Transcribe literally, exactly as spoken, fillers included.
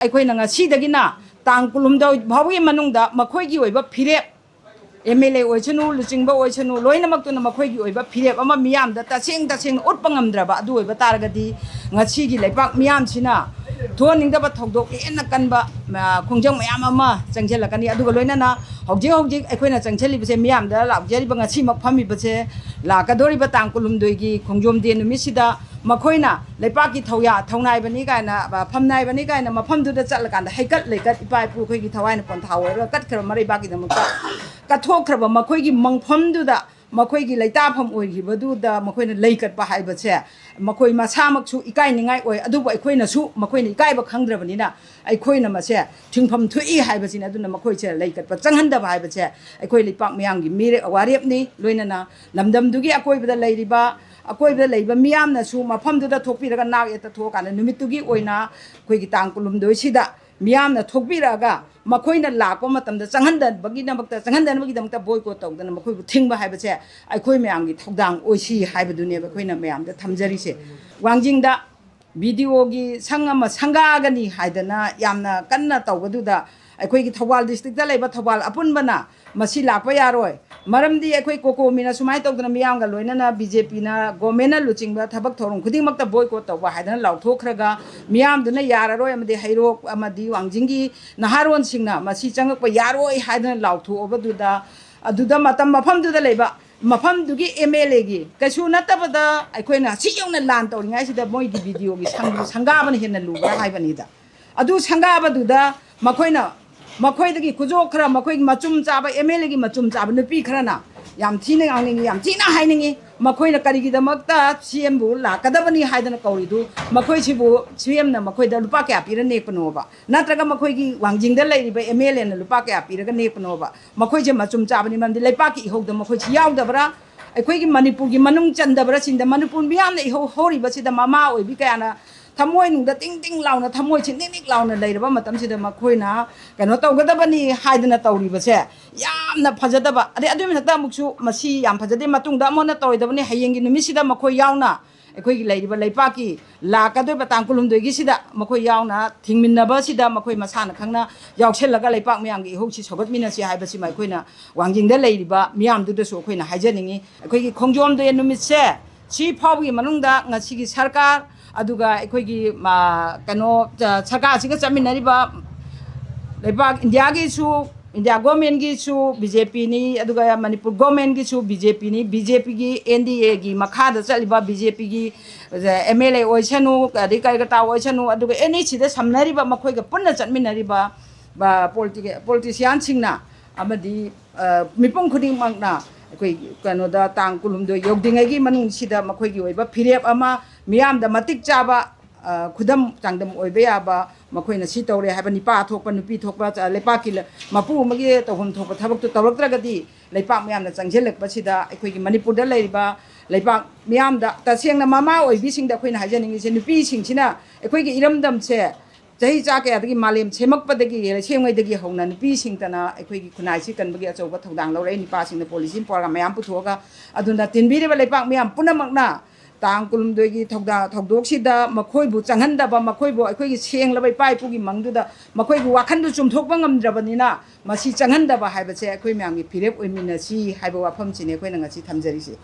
ꯑꯩꯈꯣꯏꯅ ꯉꯁꯤꯗꯒꯤꯅ ꯇꯥꯡ ꯀꯨꯟꯍꯨꯝꯗꯣꯏ ꯐꯥꯎꯒꯤ ꯃꯅꯨꯡꯗ ꯃꯈꯣꯏꯒꯤ ꯑꯣꯏꯕ ꯐꯤꯔꯦꯞ, ꯑꯦꯝ ꯑꯦꯜ ꯑꯦ ꯑꯣꯏꯁꯅꯨ, ꯂꯨꯆꯤꯡꯕ ꯑꯣꯏꯁꯅꯨ, ꯂꯣꯏꯅꯃꯛꯇꯨꯅ ꯃꯈꯣꯏꯒꯤ ꯑꯣꯏꯕ ꯐꯤꯔꯦꯞ ꯑꯃ ꯃꯤꯌꯥꯝꯗ ꯇꯁꯦꯡ ꯇꯁꯦꯡꯅ ꯎꯠꯄ ꯉꯝꯗ꯭ꯔꯕ ꯑꯗꯨ ꯑꯣꯏꯕ ꯇꯥꯔꯒꯗꯤ, ꯉꯁꯤꯒꯤ ꯂꯩꯄꯥꯛ ꯃꯤꯌꯥꯝꯁꯤꯅ ꯊꯣꯛꯍꯟꯅꯤꯡꯗꯕ ꯊꯧꯗꯣꯛ ꯍꯦꯟꯅ ꯀꯟꯕ, ꯑ, ꯈꯣꯡꯖꯪ ꯃꯌꯥꯝ ꯑꯃ ꯆꯪꯁꯤꯜꯂꯛꯀꯅꯤ꯫ ꯑꯗꯨꯒ ꯂꯣꯏꯅꯅ ꯍꯧꯖꯤꯛ ꯍꯧꯖꯤꯛ ꯑꯩꯈꯣꯏꯅ ꯆꯪꯁꯤꯜꯂꯤꯕꯁꯦ, ꯃꯤꯌꯥꯝꯗ ꯂꯥꯎꯖꯔꯤꯕ, ꯉꯁꯤꯃꯛ ꯐꯝꯃꯤꯕꯁꯦ, ꯂꯥꯛꯀꯗꯧꯔꯤꯕ ꯇꯥꯡ ꯀꯨꯟꯍꯨꯝꯗꯣꯏꯒꯤ ꯈꯣꯡꯖꯣꯝ ꯗꯦ ꯅꯨꯃꯤꯠꯁꯤꯗ ꯃꯈꯣꯏꯅ ꯂꯩꯄꯥꯛꯀꯤ ꯊꯧꯌꯥ ꯊꯧꯅꯥꯏꯕꯅꯤ ꯀꯥꯏꯅ, ꯑ, ꯐꯝꯅꯥꯏꯕꯅꯤ ꯀꯥꯏꯅ ꯃꯐꯝꯗꯨꯗ ꯆꯠꯂꯀꯥꯟꯗ ꯍꯩꯀꯠ ꯂꯩꯀꯠ, ꯏꯄꯥ ꯏꯄꯨ ꯑꯩꯈꯣꯏꯒꯤ ꯊꯋꯥꯏꯅ ꯄꯣꯟꯊꯥ ꯑꯣꯏꯔꯒ ꯀꯠꯈ꯭ꯔꯕ ꯃꯔꯩꯕꯥꯛꯀꯤꯗꯃꯛꯇ ꯀꯠꯊꯣꯛꯈ꯭ꯔꯕ ꯃꯈꯣꯏꯒꯤ ꯃꯪꯐꯝꯗꯨꯗ, ꯃꯈꯣꯏꯒꯤ ꯂꯩꯇꯥꯐꯝ ꯑꯣꯏꯈꯤꯕꯗꯨꯗ ꯃꯈꯣꯏꯅ ꯂꯩ ꯀꯠꯄ ꯍꯥꯏꯕꯁꯦ ꯃꯈꯣꯏ ꯃꯁꯥꯃꯛꯁꯨ ꯏꯀꯥꯏꯅꯤꯡꯉꯥꯏ ꯑꯣꯏ꯫ ꯑꯗꯨꯕꯨ ꯑꯩꯈꯣꯏꯅꯁꯨ ꯃꯈꯣꯏꯅ ꯏꯀꯥꯏꯕ ꯈꯪꯗ꯭ꯔꯕꯅꯤꯅ ꯑꯩꯈꯣꯏꯅ ꯃꯁꯦ ꯊꯤꯡꯐꯝ ꯊꯣꯛꯏ ꯍꯥꯏꯕꯁꯤꯅꯤ꯫ ꯑꯗꯨꯅ ꯃꯈꯣꯏꯁꯦ ꯂꯩ ꯀꯠꯄ ꯆꯪꯍꯟꯗꯕ ꯍꯥꯏꯕꯁꯦ ꯑꯩꯈꯣꯏ ꯂꯩꯄꯥꯛ ꯃꯤꯌꯥꯝꯒꯤ ꯃꯤꯔꯦ-, ꯋꯥꯔꯦꯞꯅꯤ꯫ ꯂꯣꯏꯅꯅ ꯂꯝꯗꯝꯗꯨꯒꯤ ꯑꯀꯣꯏꯕꯗ ꯂꯩꯔꯤꯕ, ꯑꯀꯣꯏꯕꯗ ꯂꯩꯕ ꯃꯤꯌꯥꯝꯅꯁꯨ ꯃꯐꯝꯗꯨꯗ ꯊꯣꯛꯄꯤꯔꯒ ꯅꯥꯛ ꯌꯦꯠꯇ ꯊꯣꯛꯑꯀꯥꯟꯗ ꯅꯨꯃꯤꯠꯇꯨꯒꯤ ꯑꯣꯏꯅ ꯑꯩꯈꯣꯏꯒꯤ ꯇꯥꯡ ꯀꯨꯟꯍꯨꯝꯗꯣꯏꯁꯤꯗ ꯃꯤꯌꯥꯝꯅ ꯊꯣꯛꯄꯤꯔꯛꯑꯒ ꯃꯈꯣꯏꯅ ꯂꯥꯛꯄ ꯃꯇꯝꯗ ꯆꯪꯍꯟꯗꯕꯒꯤꯗꯃꯛꯇ, ꯆꯪꯍꯟꯗꯅꯕꯒꯤꯗꯃꯛꯇ ꯕꯣꯏꯀꯣꯠ ꯇꯧꯗꯅ ꯃꯈꯣꯏꯕꯨ ꯊꯤꯡꯕ ꯍꯥꯏꯕꯁꯦ ꯑꯩꯈꯣꯏ ꯃꯌꯥꯝꯒꯤ ꯊꯧꯗꯥꯡ ꯑꯣꯏꯁꯤ ꯍꯥꯏꯕꯗꯨꯅꯦꯕ ꯑꯩꯈꯣꯏꯅ ꯃꯌꯥꯝꯗ ꯊꯝꯖꯔꯤꯁꯦ꯫ ꯋꯥꯡꯖꯤꯡꯗ ꯕꯤ ꯗꯤ ꯑꯣꯒꯤ ꯁꯪ ꯑꯃ ꯁꯪꯒꯥꯒꯅꯤ ꯍꯥꯏꯗꯅ ꯌꯥꯝꯅ ꯀꯟꯅ ꯇꯧꯕꯗꯨꯗ ꯑꯩꯈꯣꯏꯒꯤ ꯊꯧꯕꯥꯜ ꯗꯤꯁꯇ꯭ꯔꯤꯛꯇ ꯂꯩꯕ ꯊꯧꯕꯥꯜ ꯑꯄꯨꯟꯕꯅ ꯃꯁꯤ ꯂꯥꯛꯄ ꯌꯥꯔꯣꯏ, ꯃꯔꯝꯗꯤ ꯑꯩꯈꯣꯏ ꯀꯣꯀꯣꯃꯤꯅ ꯁꯨꯃꯥꯏꯅ ꯇꯧꯗꯅ ꯃꯤꯌꯥꯝꯒ ꯂꯣꯏꯅꯅ ꯕꯤ ꯖꯦ ꯄꯤꯅ ꯒꯣꯔꯃꯦꯟꯅ ꯂꯨꯆꯤꯡꯕ ꯊꯕꯛ ꯊꯧꯔꯝ ꯈꯨꯗꯤꯡꯃꯛꯇ ꯕꯣꯏꯀꯣꯠ ꯇꯧꯕ ꯍꯥꯏꯗꯅ ꯂꯥꯎꯊꯣꯛꯈ꯭ꯔꯒ ꯃꯤꯌꯥꯝꯗꯨꯅ ꯌꯥꯔꯔꯣꯏ ꯑꯃꯗꯤ ꯍꯩꯔꯣꯛ ꯑꯃꯗꯤ ꯋꯥꯡꯖꯤꯡꯒꯤ ꯅꯍꯥꯔꯣꯟꯁꯤꯡꯅ ꯃꯁꯤ ꯆꯪꯉꯛꯄ ꯌꯥꯔꯣꯏ ꯍꯥꯏꯗꯅ ꯂꯥꯎꯊꯣꯛꯑꯕꯗꯨꯗ, ꯑꯗꯨꯗ ꯃꯇꯝ ꯃꯐꯝꯗꯨꯗ ꯂꯩꯕ ꯃꯐꯝꯗꯨꯒꯤ ꯑꯦꯝ ꯑꯦꯜ ꯑꯦꯒꯤ ꯀꯩꯁꯨ ꯅꯠꯇꯕꯗ ꯑꯩꯈꯣꯏꯅ ꯁꯤ ꯌꯧꯅ ꯂꯥꯟ ꯇꯧꯔꯤꯉꯩꯁꯤꯗ ꯃꯣꯏꯒꯤ ꯕꯤ ꯗꯤ ꯑꯣꯒꯤ ꯁꯪ-, ꯁꯪꯒꯥꯕꯅ ꯍꯦꯟꯅ ꯂꯨꯕ꯭ꯔꯥ ꯍꯥꯏꯕꯅꯤꯗ꯫ ꯑꯗꯨ ꯁꯪꯒꯥꯕꯗꯨꯗ ꯃꯈꯣꯏꯅ, ꯃꯈꯣꯏꯗꯒꯤ ꯈꯨꯖꯣꯛ ꯈꯔ, ꯃꯈꯣꯏꯒꯤ ꯃꯆꯨꯝ ꯆꯥꯕ, ꯑꯦꯝ ꯑꯦꯜ ꯑꯦꯒꯤ ꯃꯆꯨꯝ ꯆꯥꯕ ꯅꯨꯄꯤ ꯈꯔꯅ ꯌꯥꯝ ꯊꯤꯅ ꯉꯥꯡꯅꯤꯡꯉꯤ, ꯌꯥꯝ ꯊꯤꯅ ꯍꯥꯏꯅꯤꯡꯉꯤ꯫ ꯃꯈꯣꯏꯅ ꯀꯔꯤꯒꯤꯗꯃꯛꯇ ꯁꯤ ꯑꯦꯝꯕꯨ ꯂꯥꯛꯀꯗꯕꯅꯤ ꯍꯥꯏꯗꯅ ꯀꯧꯔꯤꯗꯨ? ꯃꯈꯣꯏꯁꯤꯕꯨ ꯁꯤ ꯑꯦꯝꯅ ꯃꯈꯣꯏꯗ ꯂꯨꯄꯥ ꯀꯌꯥ ꯄꯤꯔ ꯅꯦꯛꯄꯅꯣꯕ? ꯅꯠꯇ꯭ꯔꯒ ꯃꯈꯣꯏꯒꯤ ꯋꯥꯡꯖꯤꯡꯗ ꯂꯩꯔꯤꯕ ꯑꯦꯝ ꯑꯦꯜ ꯑꯦꯅ ꯂꯨꯄꯥ ꯀꯌꯥ ꯄꯤꯔꯒ ꯅꯦꯛꯄꯅꯣꯕ? ꯃꯈꯣꯏꯁꯦ ꯃꯆꯨꯝ ꯆꯥꯕꯅꯤ, ꯃꯔꯝꯗꯤ ꯂꯩꯄꯥꯛꯀꯤ ꯏꯍꯧꯗ ꯃꯈꯣꯏꯁꯤ ꯌꯥꯎꯗꯕ꯭ꯔꯥ? ꯑꯩꯈꯣꯏꯒꯤ ꯃꯅꯤꯄꯨꯔꯒꯤ ꯃꯅꯨꯡ ꯆꯟꯗꯕ꯭ꯔꯥ? ꯁꯤꯡꯗ ꯃꯅꯤꯄꯨꯔ ꯃꯤꯌꯥꯝꯅ ꯏꯍꯧ ꯍꯧꯔꯤꯕꯁꯤꯗ ꯃꯃꯥ ꯑꯣꯏꯕꯤ ꯀꯌꯥꯅ ꯊꯃꯣꯏꯅꯨꯡꯗ ꯇꯤꯡ ꯇꯤꯡ ꯂꯥꯎꯅ, ꯊꯃꯣꯏꯁꯤ ꯅꯤꯛ ꯅꯤꯛ ꯂꯥꯎꯅ ꯂꯩꯔꯕ ꯃꯇꯝꯁꯤꯗ ꯃꯈꯣꯏꯅ ꯀꯩꯅꯣ ꯇꯧꯒꯗꯕꯅꯤ ꯍꯥꯏꯗꯅ ꯇꯧꯔꯤꯕꯁꯦ ꯌꯥꯝꯅ ꯐꯖꯗꯕ꯫ ꯑꯗꯩ ꯑꯗꯨꯒꯤ ꯃꯊꯛꯇ ꯑꯃꯨꯛꯁꯨ ꯃꯁꯤ ꯌꯥꯝ ꯐꯖꯗꯦ, ꯃꯇꯨꯡꯗ ꯑꯃꯨꯛ ꯍꯟꯅ ꯇꯧꯔꯣꯏꯗꯕꯅꯤ, ꯍꯌꯦꯡꯒꯤ ꯅꯨꯃꯤꯠꯁꯤꯗ ꯃꯈꯣꯏ ꯌꯥꯎꯅ ꯑꯩꯈꯣꯏꯒꯤ ꯂꯩꯔꯤꯕ ꯂꯩꯄꯥꯛꯀꯤ ꯂꯥꯛꯀꯗꯣꯏꯕ ꯇꯥꯡ ꯀꯨꯟꯍꯨꯝꯗꯣꯏꯒꯤꯁꯤꯗ ꯃꯈꯣꯏ ꯌꯥꯎꯅ ꯊꯤꯡꯃꯤꯟꯅꯕꯁꯤꯗ ꯃꯈꯣꯏ ꯃꯁꯥꯅ ꯈꯪꯅ ꯌꯥꯎꯁꯜꯂꯒ ꯂꯩꯄꯥꯛ ꯃꯤꯌꯥꯝꯒꯤ ꯏꯍꯧꯁꯤ ꯁꯧꯒꯠꯃꯤꯟꯅꯁꯤ ꯍꯥꯏꯕꯁꯤꯃ ꯑꯩꯈꯣꯏꯅ ꯋꯥꯡꯖꯤꯡꯗ ꯂꯩꯔꯤꯕ ꯃꯤꯌꯥꯝꯗꯨꯗꯁꯨ ꯑꯩꯈꯣꯏꯅ ꯍꯥꯏꯖꯅꯤꯡꯉꯤ꯫ ꯑꯩꯈꯣꯏꯒꯤ ꯈꯣꯡꯖꯣꯝ ꯗꯦ ꯅꯨꯃꯤꯠꯁꯦ ꯁꯤ ꯐꯥꯎꯕꯒꯤ ꯃꯅꯨꯡꯗ ꯉꯁꯤꯒꯤ ꯁꯔꯀꯥꯔ, ꯑꯗꯨꯒ ꯑꯩꯈꯣꯏꯒꯤ, ꯃ-, ꯀꯩꯅꯣ, ꯑ, ꯁꯔꯀꯥꯔꯁꯤꯒ ꯆꯠꯃꯤꯟꯅꯔꯤꯕ ꯂꯩꯕꯥꯛ ꯏꯟꯗꯤꯌꯥꯒꯤꯁꯨ, ꯏꯟꯗꯤꯌꯥ ꯒꯣꯔꯃꯦꯟꯒꯤꯁꯨ ꯕꯤ ꯖꯦ ꯄꯤꯅꯤ, ꯑꯗꯨꯒ ꯃꯅꯤꯄꯨꯔ ꯒꯣꯔꯃꯦꯟꯒꯤꯁꯨ ꯕꯤ ꯖꯦ ꯄꯤꯅꯤ, ꯕꯤ ꯖꯦ ꯄꯤꯒꯤ ꯑꯦꯟ ꯗꯤ ꯑꯦꯒꯤ ꯃꯈꯥꯗ ꯆꯠꯂꯤꯕ ꯕꯤ ꯖꯦ ꯄꯤꯒꯤ ꯑꯦꯝ ꯑꯦꯜ ꯑꯦ ꯑꯣꯏꯁꯅꯨ, ꯑꯗꯩ ꯀꯔꯤꯒꯇꯥ ꯑꯣꯏꯁꯅꯨ, ꯑꯗꯨꯒ ꯑꯦꯟ ꯏ ꯁꯤꯗ ꯁꯝꯅꯔꯤꯕ, ꯃꯈꯣꯏꯒ ꯄꯨꯟꯅ ꯆꯠꯃꯤꯟꯅꯔꯤꯕ, ꯕ-, ꯄꯣꯂꯤꯇꯤ-, ꯄꯣꯂꯤꯇꯤꯁꯤꯌꯥꯟꯁꯤꯡꯅ ꯑꯃꯗꯤ, ꯑ, ꯃꯤꯄꯨꯝ ꯈꯨꯗꯤꯡꯃꯛꯅ ꯑꯩꯈꯣꯏ ꯀꯩꯅꯣꯗ ꯇꯥꯡ ꯀꯨꯟꯍꯨꯝꯗꯣꯏ ꯌꯧꯗ꯭ꯔꯤꯉꯩꯒꯤ ꯃꯅꯨꯡꯁꯤꯗ ꯃꯈꯣꯏꯒꯤ ꯑꯣꯏꯕ ꯐꯤꯔꯦꯞ ꯑꯃ, ꯃꯤꯌꯥꯝꯗ ꯃꯇꯤꯛ ꯆꯥꯕ, ꯑ, ꯈꯨꯗꯝ ꯆꯥꯡꯗꯝ ꯑꯣꯏꯕ ꯌꯥꯕ, ꯃꯈꯣꯏꯅ ꯁꯤ ꯇꯧꯔꯦ ꯍꯥꯏꯕ ꯅꯤꯄꯥ ꯊꯣꯛꯄ, ꯅꯨꯄꯤ ꯊꯣꯛꯄ, ꯆ-, ꯂꯩꯄꯥꯛꯀꯤ ꯂ-, ꯃꯄꯨ ꯑꯃꯒꯤ ꯇꯧꯐꯝ ꯊꯣꯛꯄ ꯊꯕꯛꯇꯨ ꯇꯧꯔꯛꯇ꯭ꯔꯒꯗꯤ ꯂꯩꯄꯥꯛ ꯃꯤꯌꯥꯝꯅ ꯆꯪꯁꯤꯜꯂꯛꯄꯁꯤꯗ ꯑꯩꯈꯣꯏꯒꯤ ꯃꯅꯤꯄꯨꯔꯗ ꯂꯩꯔꯤꯕ ꯂꯩꯄꯥꯛ ꯃꯤꯌꯥꯝꯗ ꯇꯁꯦꯡꯅ ꯃꯃꯥ ꯑꯣꯏꯕꯤꯁꯤꯡꯗ ꯑꯩꯈꯣꯏꯅ ꯍꯥꯏꯖꯅꯤꯡꯉꯤꯁꯦ, ꯅꯨꯄꯤꯁꯤꯡꯁꯤꯅ ꯑꯩꯈꯣꯏꯒꯤ ꯏꯔꯝꯗꯝꯁꯦ ꯆꯍꯤ ꯆꯥ ꯀꯌꯥꯗꯒꯤ ꯃꯥꯂꯦꯝ ꯁꯦꯝꯃꯛꯄꯗꯒꯤ, ꯁꯦꯝꯉꯩꯗꯒꯤ ꯍꯧꯅ ꯅꯨꯄꯤꯁꯤꯡꯇꯅ ꯑꯩꯈꯣꯏꯒꯤ ꯈꯨꯟꯅꯥꯏꯁꯤ ꯀꯟꯕꯒꯤ ꯑꯆꯧꯕ ꯊꯧꯗꯥꯡ ꯂꯧꯔꯛꯏ꯫ ꯅꯨꯄꯥꯁꯤꯡꯅ ꯄꯣꯂꯤꯁꯤ ꯄ꯭ꯔꯣꯒ꯭ꯔꯥꯝ ꯃꯌꯥꯝ ꯄꯨꯊꯣꯛꯑꯒ, ꯑꯗꯨꯅ ꯇꯤꯟꯕꯤꯔꯤꯕ ꯂꯩꯄꯥꯛ ꯃꯤꯌꯥꯝ ꯄꯨꯝꯅꯃꯛꯅ ꯇꯥꯡ ꯀꯨꯟꯍꯨꯝꯗꯣꯏꯒꯤ ꯊꯧꯗꯥ-, ꯊꯧꯗꯣꯛꯁꯤꯗ ꯃꯈꯣꯏꯕꯨ ꯆꯪꯍꯟꯗꯕ, ꯃꯈꯣꯏꯕꯨ ꯑꯩꯈꯣꯏꯒꯤ ꯁꯦꯡꯂꯕ ꯏꯄꯥ ꯏꯄꯨꯒꯤ ꯃꯪꯗꯨꯗ ꯃꯈꯣꯏꯒꯤ ꯋꯥꯈꯜꯗꯨ ꯆꯨꯝꯊꯣꯛꯄ ꯉꯝꯗ꯭ꯔꯕꯅꯤꯅ, ꯃꯁꯤ ꯆꯪꯍꯟꯗꯕ ꯍꯥꯏꯕꯁꯦ ꯑꯩꯈꯣꯏ ꯃꯌꯥꯝꯒꯤ ꯐꯤꯔꯦꯞ ꯑꯣꯏꯃꯤꯟꯅꯁꯤ ꯍꯥꯏꯕ ꯋꯥꯐꯝꯁꯤꯅꯤ ꯑꯩꯈꯣꯏꯅ ꯉꯁꯤ ꯊꯝꯖꯔꯤꯁꯦ꯫